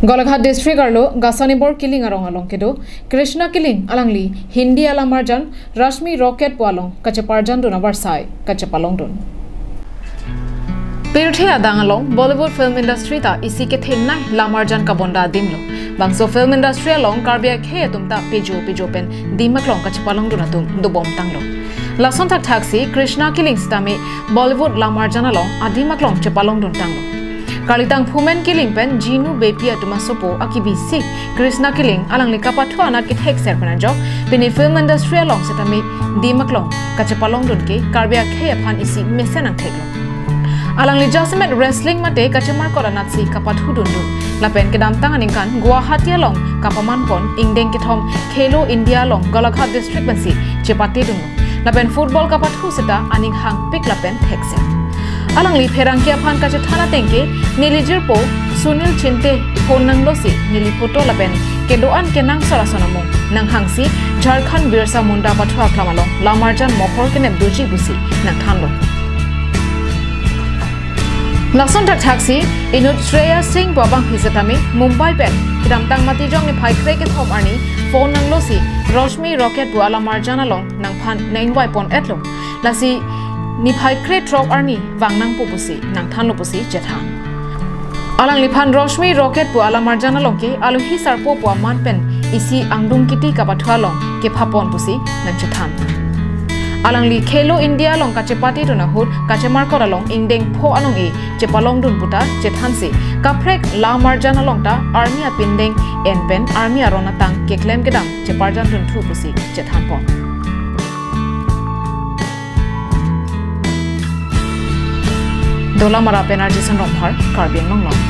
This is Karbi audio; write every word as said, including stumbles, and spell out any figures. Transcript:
Golaghat District arlo Gasanibor Killing arong along kedo Krishna Killing alangli Hindi alamarjan Rashmi Rocket pu along kacheparjandun avarsai kachepalongdun. Pirthe adang along Bollywood film industry ta isi kethenei lamarjan kabonda adim lo. Bangso film industry along Karbi akhei atum ta pejo pejo pen dim aklong kachepalongdun atum dobom tanglo. Lason thakthaksi Krishna Killing sitame Bollywood lamarjan along adim aklong chepalongdun tanglo. Karlitang Phumen Killing pen Jinu Beypi atum asopo akibisi Krishna Killing alangli kapathu anat kethekser pen ajok pini film industry along sitame dim aklong kachepalongdun ke Karbi akhei aphan isi mesen angthek lo. Alangli jasemet wrestling mate kachemarkot anatsi kapathudundun. Lapen kedamtang aningkan Guwahati along kapamanpon ingdeng kethom Khelo India along Golaghat District pensi chepatedunlo. Lapen football kapathu seta aning hangpik lapen thekser. Alangli pherangke aphan kachethan ateng ke neli jirpo Sunil Chinte phone nanglosi neli photo lapen kedo-an kenangsot ason amung nanghangsi Jharkhand Birsa Munda pathu aklam along lamarjan mohor kenep doji pusi nangthanlo. Lason thakthaksi inut Shreya Singh pu abangphi sitame Mumbai pen kedamtang Matijong niphai krekethom arni phone nanglosi Rashmi Rocket pu alamarjan along nangphan nang-ingvaipon-etlo. Lasi niphai krethrok arni vang nangpo pusi nangthanlo pusi chethan. Alangliphan Rashmi Rocket pu alamarjan along ke alohi sarpo pu aman pen isi angdung kiti kapathu along kephapon pusi nangchethan. Alangli Khelo India along kachepatedun ahut kachemarkot along ingdeng pho anong-e chepalongdun puta chethansi kaprek lamarjan along ta army apindeng en pen army aron atang keklem kedam cheparjandunthu pusi chethanpon. Dolamara pen R J Sonrongphar, Karbi Anglong Live.